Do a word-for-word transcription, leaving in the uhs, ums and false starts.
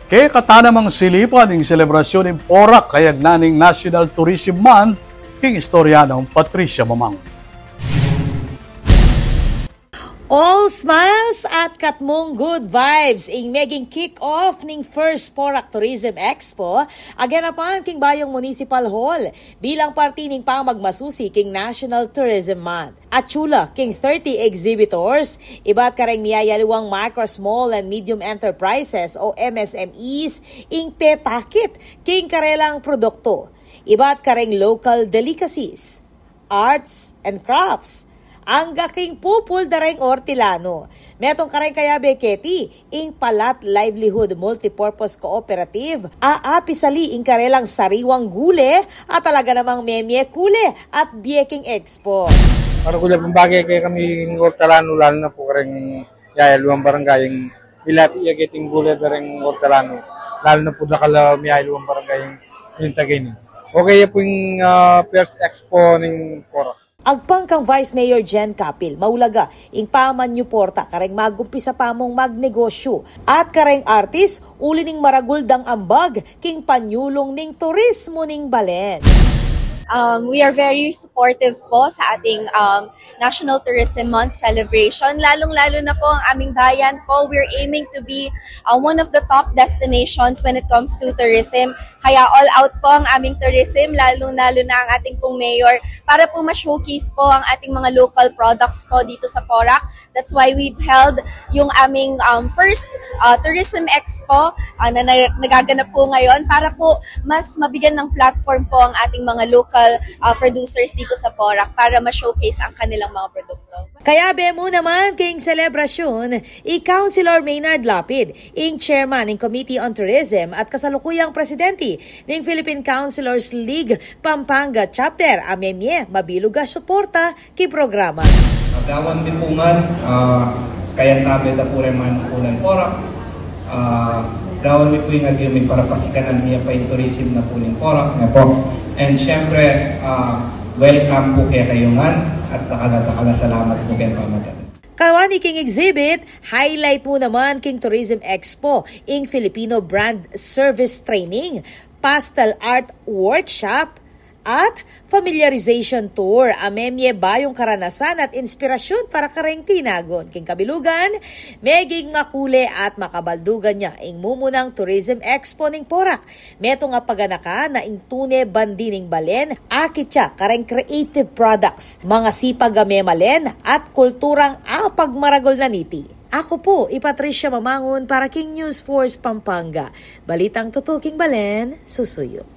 Kekatamu namang silipan ing selebrasyun ning Porac kayagnan ning National Tourism Month, king istorya nang Patricia Mamang. All smiles at katmung good vibes ing meging kick-off ning first Porac Tourism Expo a ganapan king Bayong Municipal Hall bilang parti ning pamagmasusi king National Tourism Month. Atiu la king thirty exhibitors, ibat kareng miyayaliwang micro, small, and medium enterprises o M S M Es ing pepakit king karelang produktu, ibat kareng local delicacies, arts and crafts, angga king pupul da reng ortilano. Metung kareng kayabe keti, ing Palat Livelihood Multipurpose Cooperative a apisali ing karelang sariwang gule a talaga namang memie kule at bie king expo. Para kula pambage kekami ing ortilano, lalu na pu kareng yayaliwang barangay ing milapi ya keting gule da reng ortilano, lalu na pu dakal a miyayaliwang barangay ing, ing tagaini. Okay, ya pu ing, ah, first expo ning Porac. Agpang kang Vice Mayor Jen Capil, maulaga ing pamanyuporta kareng magumpisa pa mung magnegosyu at kareng artist uli ning maragul dang ambag king panyulung ning turismo ning balen. Um, we are very supportive po sa ating, um, National Tourism Month celebration, lalong-lalo na po ang aming bayan po. We're aiming to be, uh, one of the top destinations when it comes to tourism. Kaya all out po ang aming tourism, lalong-lalo na ang ating pong mayor, para po ma-showcase po ang ating mga local products po dito sa Porac. That's why we've held yung aming, um, first, uh, tourism expo, uh, na, na nagaganap po ngayon para po mas mabigyan ng platform po ang ating mga local, uh, producers dito sa Porac para ma-showcase ang kanilang mga produkto. Kayabe mu naman king selebrasyun i Councilor Maynard Lapid, ing chairman ning Committee on Tourism at kasalukuyang presidente ning Philippine Councilors League Pampanga Chapter, a memie mabilug a suporta king programa. Gawan mi pu ngan, ah, kayang tabe da pu reng manungkulan Porac. Ah, gawan mi pu ing agyu mi para pasikanan mi ya pa ing tourism na pu ning Porac. Opo. And syempre, ah, welcome pu kekayu ngan at dakal a dakal a salamat pu keng pamagat. Kawani king exhibit, highlight mu naman king Tourism Expo ing Filipino Brand Service Training, Pastel Art Workshop, at familiarization tour a memie bayung karanasan at inspirasyun para kareng tinagun. King kabilugan, meging makule at makabaldugan ya ing mumunang Tourism Expo ning Porac. Metung a paganakan na ing tune bandi ning balen, akit ya kareng creative products, mga sipag a memalen at kulturang apagmaragul na niti. Aku pu i Patricia Mamangun para king News Force Pampanga. Balitang tutu king balen, susuyu.